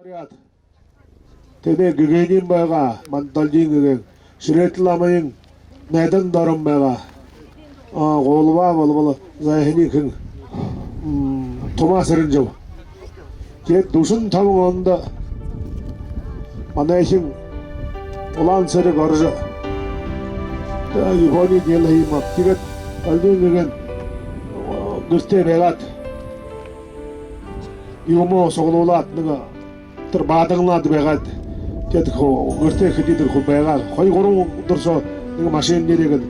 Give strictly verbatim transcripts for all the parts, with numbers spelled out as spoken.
Тэнэй гэгээнь байгаа, манда Долгин гэгээн. Шэрээтэ ламын найдан дороо байгаа. А, гуулбаа болбол зайһаниинь хэн, м, Тумаа Сэрэнжаб. Тиигээд дүшэн табан ондо манайхин Улаан Сэрэг орожо, э, Япониин диилэһэн юм ааб. Тиигээд Долгин гэгээн, э, гэртээ байгаад, юумэ суглуулаад, нэгэ тэрэ бааданалаад байгаад, тиигээд хуу гэртээ хэды тэрэ хуу байгаа. Хоёр-гурбан үдэр соо нэгэ машина нэрээгээ,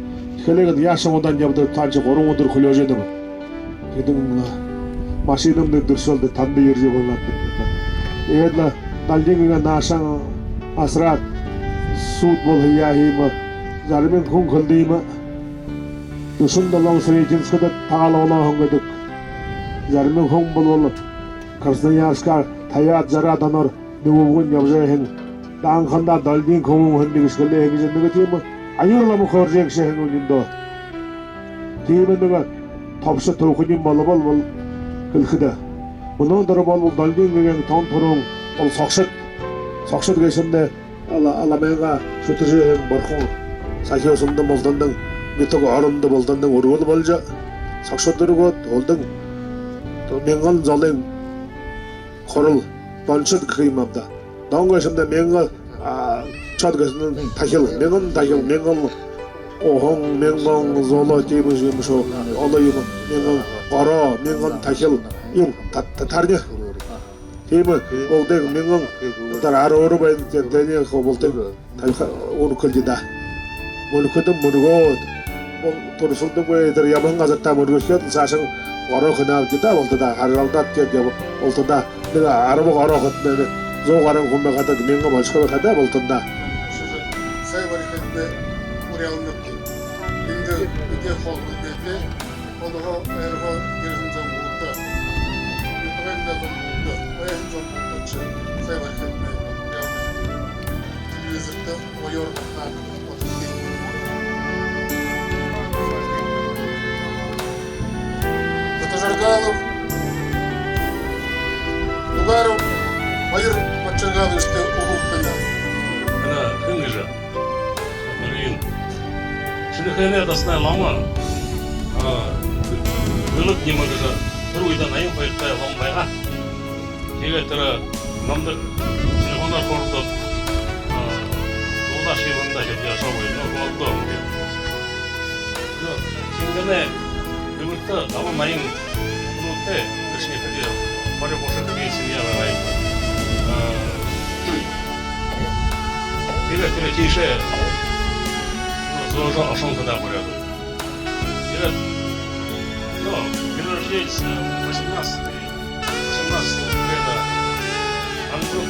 хэлээгэнь яашье удаан ябадаг, таанад гурбан үдэр хүлеэжэ ябанаб. Тиигээд машинамнай дүрсэлдэ, танда ерэжэ болоод. Тиигээд лэ Долгин гэгээн наашаа асараад, сууд болоо яаха юм, заримын хүн хэлэдэг юм. Дүшэн долоон Сретенскдэ тагаалганлаа һэн гэдэг. Заримын хүн болбол Красноярскаар табяад, жараад оноор нүгөө үбгэн ябажа һэн. Анхандаа Долгин хүбүүн һэн гэжэ хэлээ һэн гэжэ нэгэ тиимэ аяар лама хөөржэ ябажа һэн үнэндөө. Тиимэ нэгэ тобшо түүхэнь болбол, бол хэлэхэдэ, мүнөөдэр болбол Долгин гэгээн тон түрүүн бол согшод, согшод гээшэмнай ала-, ламайгаа шүтэжэ һэн бурхан. Сахюусанда бултандань, нютаг орондо бултандань үргэл болжо, согшод үргөөд, улдаа мянган золой хурал, доншод гэхэ юм ааб даа. Дон гээшэмнай мянган, а, шод гээшэмнай тахил, мянган тахил, мянган уһан, мянган золой, тиимэ юм шуу, олон юм, мянган гороо, мянган тахил юм, та-, та-, тарни. Тиимэ, бултыень мянган, тэрэ арюун байна, тэрэ, тэрэниие хуу бултыень табиха, үнэхэлди даа. Мүргэхэдэнь мүргөөд, бол түрэлсэлдэнгүй, тэрэ ябаһан газартаа мүргэшөөд, саашань гороо хэнэ аабди даа, бултадаа харалдаад, тиигээд ябаа, бултадаа нэгэ арба гороо хатнай, нэгэ зуу гаран хүн байхада, мянга болошохо байхада, бултандаа. Сай барихадаа уряалнабди. Эндэ бидэ холбоо бэдээ. Холбоо, ойрхон ерэһэн зон булта, нютагайнгаа зон булта, байһан зон булта ши сай барихадаа, телевизорто оёор хатнай бодогты. Батожаргалов, Дугаров Баир Батожаргаловичтай үбгэд байна. Ана, хэн гэжэ? Блин. Шэнэхээнэй дасанай лама, а, Бэлэг-Нима гэжэ, тэрэ үедэ наян хоёртой лама байгаа. Тиигээд тэрэ намда телефоноор хөөрэлдөөд, а, дуулааш юм даа, гэжэ яашаа байна, но, хөөрэлдөө юм гээд. Но, Шэнгэнэй Дэбэртэ дабан наян хүнүүдтэй, точнее, хориин гуша гэжэ семья байгаа юм. А, тиигээд тэрэ тиишээ, ну, зөөжэ ошоһон хадаа буряадууд. Тиигээд, ну, превращается в восемнадцатый, восемнадцатого века. Ангу,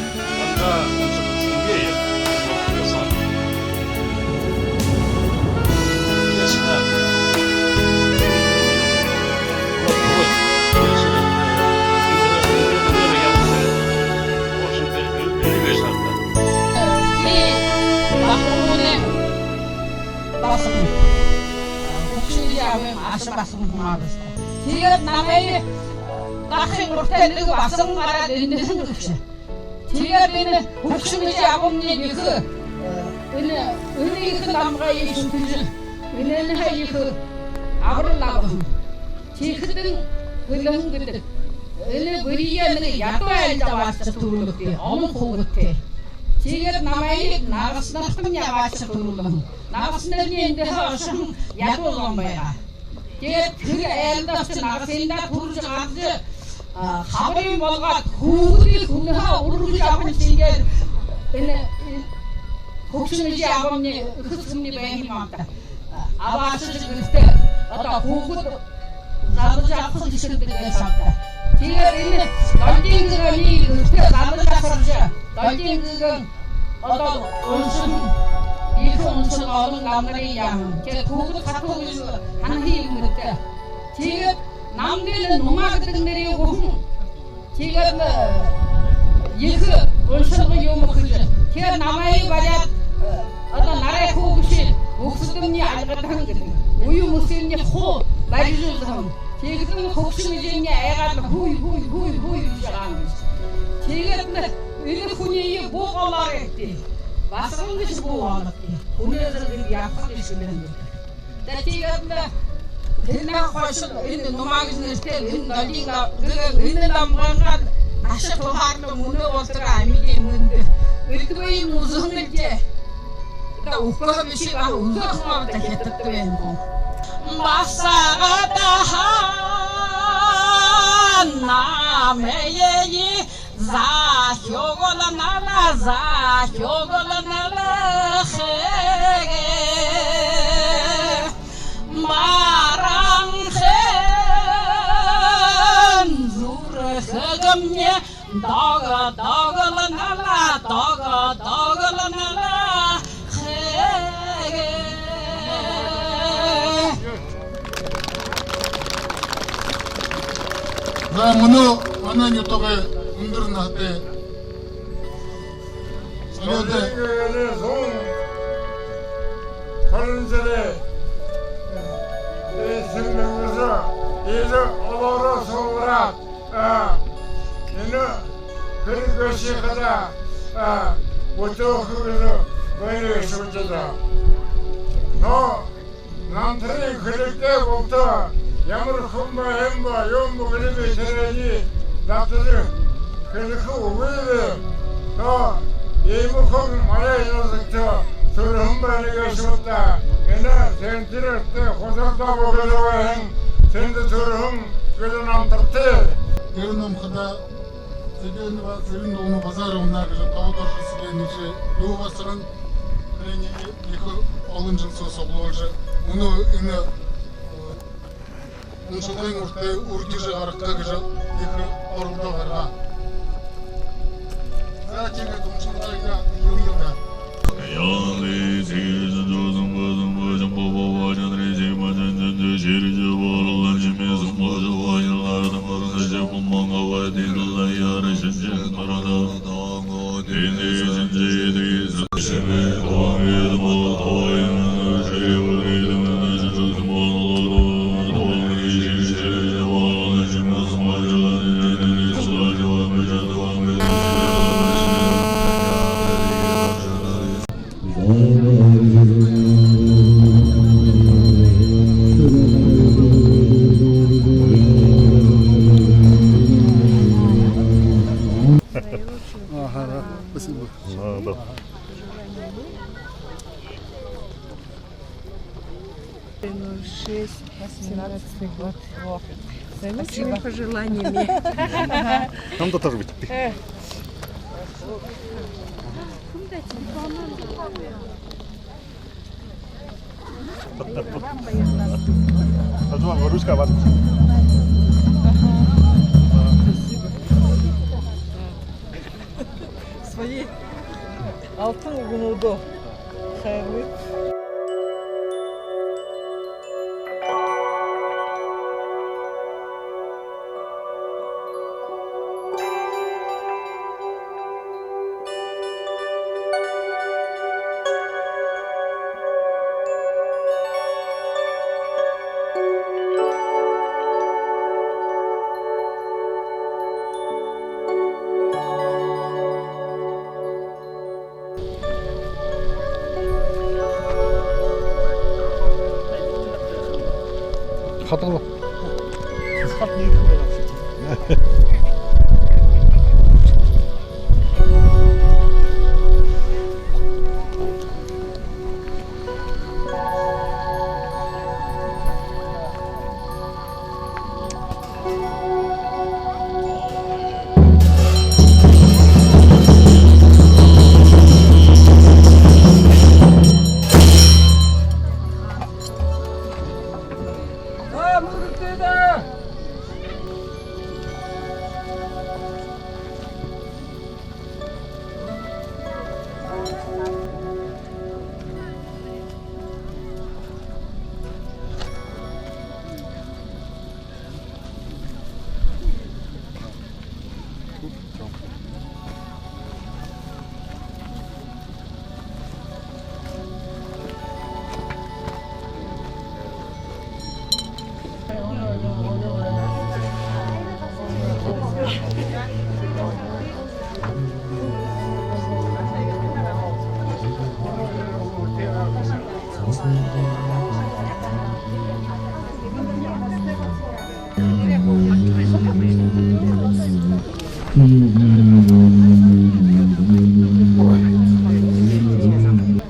анга, уншаг, сингея, сохтосан. Яшна. Вот, вот, вот, э, интернет, интернет, я уже, в общем-то, пере-, перевешал, да. Э, бахарнай басаган. Хүгшэн эжы абын аша басаган хүн ааб даа. Тиигээд намайе, э, дахин урда нэгэ басаган гараад эндэһээн гэгшэ. Тиигээд энэ хүгшэн эжы абамни ехэ, э, энэ, энэ ехэ намайе шүтэжэ, энэнһээ ехэ абарал абаһан. Тиихэдэнь хэлэһэн гэдэг. Энэ бэреэ нэгэ ядуу айлда абаашажа түрүүлэгты, олон хүүгэдтэй. Тиигээд намайе нагасанартамни абаашажа түрүүлһэн. Нагасанарни эндэһээ ошоһон ядуу зон байгаа. Тиигээд тэрэ айлда ошожо, нагасандаа түрэжэ гаража, а, хабарынь болгоод, хүүгэдые хүнһөө үргэжэ абаһан шэнгеэр энэ, энэ хүгшэн эжы абамни, эхэ эсэгэмни байһан юм ааб даа. Абаашажа гэртээ, одоо хүүгэд залажа абаха гэжэ шэнэдэгдэһэн ааб даа. Тиигээд энэ Долгин гэгээн гэртээ залажа асаржа, Долгин гэгээн одоо уншаһан, ехэ уншаһан, олон ламанарые яаһан. Тиигээд хүүгэд хатуу гэжэ һанаһан юм гэртээ. Тиигээд намда энэ Нума гэдэг нэрэ үгэһэн. Тиигээд лэ ехэ уншалга юумэ хэжэ. Тиигээд намайе бариад, э, одоо нарай хуу гэжэ үгтэдэмни альгадаһан гэдэг. Үе мүсэмни хуу барижа үзэһэн. Тиихэдэнь хүгшэн эжымни айгаад лэ хүй, хүй, хүй, хүй гэжэ байгаа юм гэжэ. Тиигээд лэ Энэ хүниие буу голоор эбтэй. Басаган гэжэ буу болгодог. Хүнэй зэргэдэ ябаха гэжэ хэлэнэ. Тиигээд лэ тэрэнэй хойшол энэ Нума гэжэ нэрэтэй энэ долгиин ла-, гэ-, энэ ламгайнгаа аша туһаар лэ мүнөө болотор амиды мэндэ элдэб юм үзэһэн гэлтэй. Та үхибүүн бэшэ, баһа үзэһэн ааб даа, хятадта байна хүн. Басагадаа намайе захюугалнала, захюугалнала хээгээ. Маранхын зүрхэмни догдоголнала, догдоголнала хээгээ. За, мүнөө манай нютагай үндэр наһатай солиотой. Хорин жэлэй эсэгэ нэгэ эжы олоороо суглараад, а, энэ хэрэг гээшые хадаа, а, бүтээхэ гэжэ байнаб, шүлжэдэ. Но намтарынь хэлэгдээ болтоо, ямар хүн бэ, хэн бэ, юун бэ гэжэ би тэрэниие дабтажа хэлэхэ үгы би. То иимэ хүн манай энэ озодто түрэһэн байна гээшэ гү даа. Энэ центртэ, Хузарда бүгэдэ байһан, тэндэ түрэһэн гэжэ намтартай. Тэрэ намтарта Цыденова Цырен-Долма Базаровна гэжэ Тоодоржо селэниишье дүү басаган. Тэрэниие ехэ олон жэл соо суглуулжа, мүнөө энэ, э, уншалгын урда үрдижэ гаргаха гэжэ ехэ оролдоо гаргаа. За, тиигээд уншалгаяа эхилнэ даа. Ага, да. Спасибо. Ну, да. Шесть, семнадцатый год. Вот. С наилучшими пожеланиями. Нам-то тоже быть. Э. Возьмём ручка, вот. Спасибо. Свои алтын үгэнүүдээ хайрлая. Хадгалаа.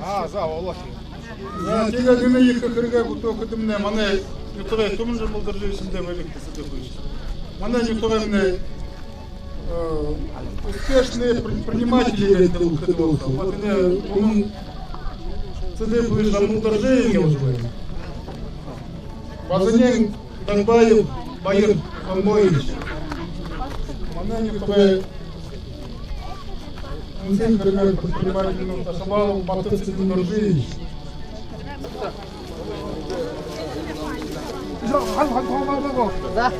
А, за, олохи. За, тиигээд энэ ехэ хэрэгээ бүтээхэдэмнай манай нютагай Түмэн Жамбалдоржиевич эндэ байг гэжэ хэлэхэ. Манай нютагаймнай, э, успешные предприниматели гэдэг хэлэхэ болоо. Вот энэ Түмэн Цыдыпович Жамбалдоржиев гэжэ байна. Базанэн Дагбаев Баир Зомбоевич. Манай нютагай Үнсэ хэрэгээр предприниматель Ташабалов Бата Цыдендоржиевич. За.